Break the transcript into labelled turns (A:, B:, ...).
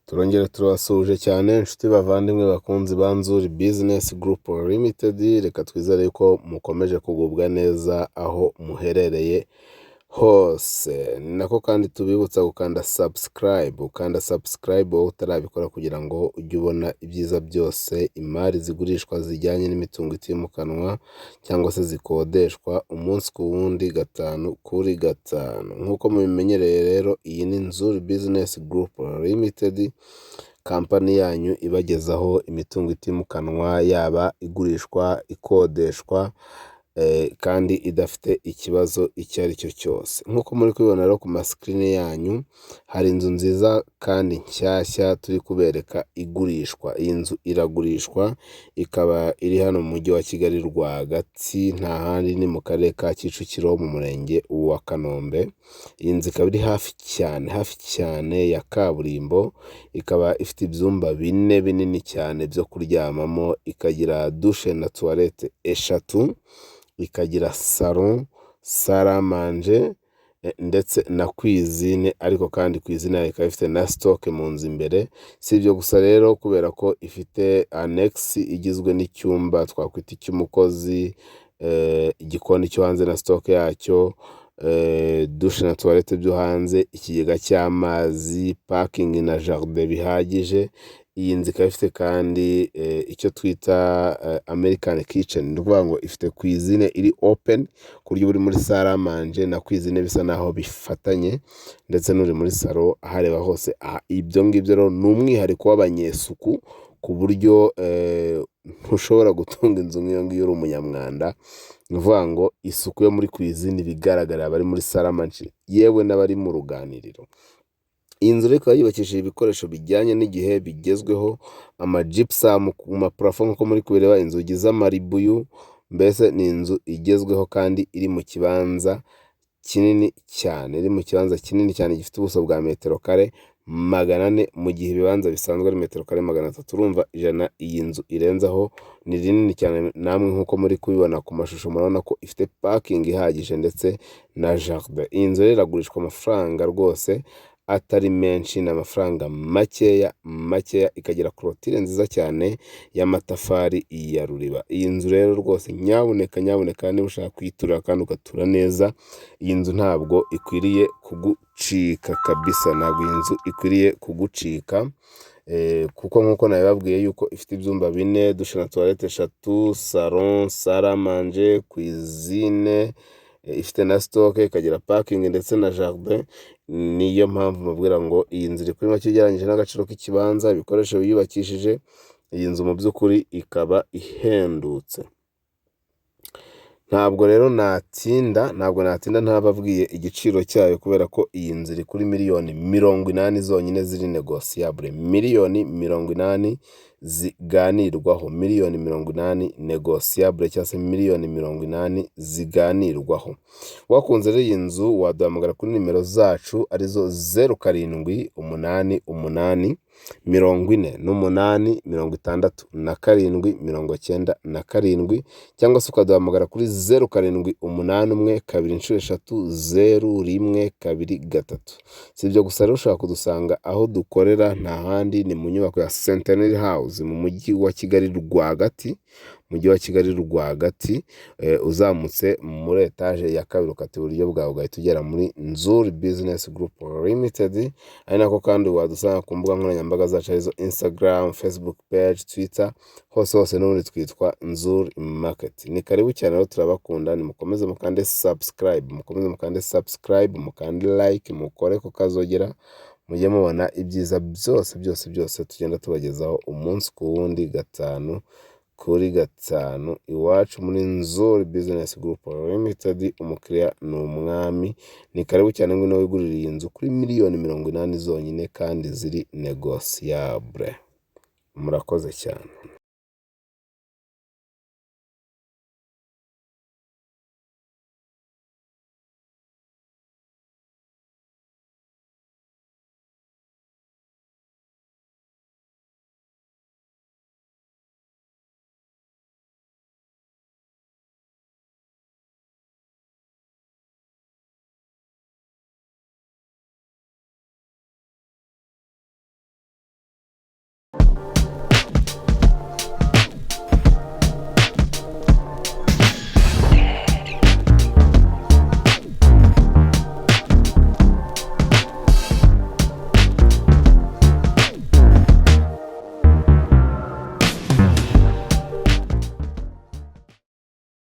A: Turongera turabasuhuje cyane inshuti bavandimwe bakunzi ba Nzuri Business Group Limited, reka twizere ko mukomeje kugubwa neza aho muherereye hose. Ni nako kandi tubibutsa gukanda subscribe, ukanda subscribe wowe utarabikora kugira ngo ujye ubona ibyiza byose, imari zigurishwa zijyanye n'imitungo itimukanwa cyangwa se zikodeshwa umunsi ku wundi gatanu kuri gatanu. Nk'uko mubimenyereye rero iyi ni Nzuri Business Group Limited, kampani yanyu ibagezaho imitungo itimukanwa yaba igurishwa, ikodeshwa kandi idafite ikibazo icyo ari cyo cyose. Nk'uko muri kubibona rero ku ma screen yanyu hari inzu nziza kandi nshyashya turi kubereka igurishwa. Iyi nzu iragurishwa ikaba iri hano mu mujyi wa Kigali rwagati, nta handi ni mu karere ka Kicukiro mu murenge wa Kanombe. Iyi nzu ikaba iri hafi cyane hafi cyane ya kaburimbo, ikaba ifite ibyumba bine binini cyane byo kuryamamo, ikagira douche na toilette eshatu, ikagira salon, salle à manger ndetse na cuisine, ariko kandi cuisine ikaba ifite na stock mu nzu imbere. Si ibyo gusa rero kubera ko ifite annexe igizwe n'icyumba twakwita icy'umukozi, igikoni cyo hanze na stock yacyo, douche na toilette byo hanze, ikigega cy'amazi, parking na jardin bihagije. Iyi nzu ikaba ifite kandi icyo twita American kitchen, ni ukuvuga ngo ifite cuisine iri open ku buryo uri muri salle à manger na cuisine bisa naho bifatanye, ndetse n'uri muri salon ahareba hose. Ibyo ngibyo rero ni umwihariko w'abanyesuku ku buryo ntushobora gutunga inzu nk'iyo ngiyo uri umunyamwanda. Ni ukuvuga ngo isuku yo muri cuisine iba igaragarira abari muri salle à manger yewe n'abari mu ruganiriro. Iyi nzu rero ikaba yubakishije ibikoresho bijyanye n'igihe bigezweho, ama gypsum ku ma plafond nk'uko muri kubireba, inzugi z'amaribuyu, mbese ni inzu igezweho kandi iri mu kibanza kinini cyane, iri mu kibanza kinini cyane gifite ubuso bwa metero kare 400, mu gihe ibibanza bisanzwe ari metero kare 300. Urumva 100 iyi nzu irenzaho ni rinini cyane, namwe nk'uko muri kubibona ku mashusho murabona ko ifite parking ihagije ndetse na jardin. Iyi nzu rero iragurishwa amafaranga rwose atari menshi, ni amafaranga makeya makeya, ikagira clôture nziza cyane y'amatafari ya ruriba. Iyi nzu rero rwose nyabuneka nyabuneka niba ushaka kuyiturira kandi ugatura neza, iyi nzu ntabwo ikwiriye kugucika kabisa, ntabwo iyi nzu ikwiriye kugucika kuko nk'uko nabibabwiye yuko ifite ibyumba bine, douche na toilette eshatu, salon, salle à manger, cuisine, ifite na stock, ikagira parking ndetse na jardin. Niyo mpamvu mbabwira ngo iyi nzu iri kuri make ugereranyije n'agaciro k'ikibanza, ibikoresho biyubakishije, iyi nzu mu by'ukuri ikaba ihendutse. Ntabwo rero natinda, ntabwo natinda ntababwiye igiciro cyayo kubera ko iyi nzu iri kuri miliyoni 80 zonyine ziri négociable, miliyoni 80 ziganirwaho, miliyoni 80 négociable cyangwa se miliyoni 80 ziganirwaho. Wakunze rero iyi nzu waduhamagara kuri nimero zacu arizo 0788 48 67 97, cyangwa se ukaduhamagara kuri 0781 2 3 0 1 2 3. Si ibyo gusa rero, ushobora kudusanga aho dukorera, nta handi ni mu nyubako ya Centenary House mu mujyi wa Kigali rwagati, mujyi wa Kigali rwagati, uzamutse muri etaje ya kabiri ukata iburyo bwawe ugahita ugera muri Nzuri Business Group Limited. Ari nako kandi wadusanga ku mbuga nkoranyambaga zacu arizo Instagram, Facebook page, Twitter, hose hose n'ubundi twitwa Nzuri Market. Ni karibu cyane rero, turabakunda, nimukomeze mukande subscribe, mukomeze mukande subscribe, mukande like, mukore ku kazogera, mujye mubona ibyiza byose byose byose tugenda tubagezaho umunsi ku wundi gatanu kuri gatanu. Iwacu muri Nzuri Business Group Limited umukiriya ni umwami. Ni karibu cyane, ngwino wigurire iyi nzu kuri miliyoni 80 zonyine kandi ziri négociable. Murakoze cyane.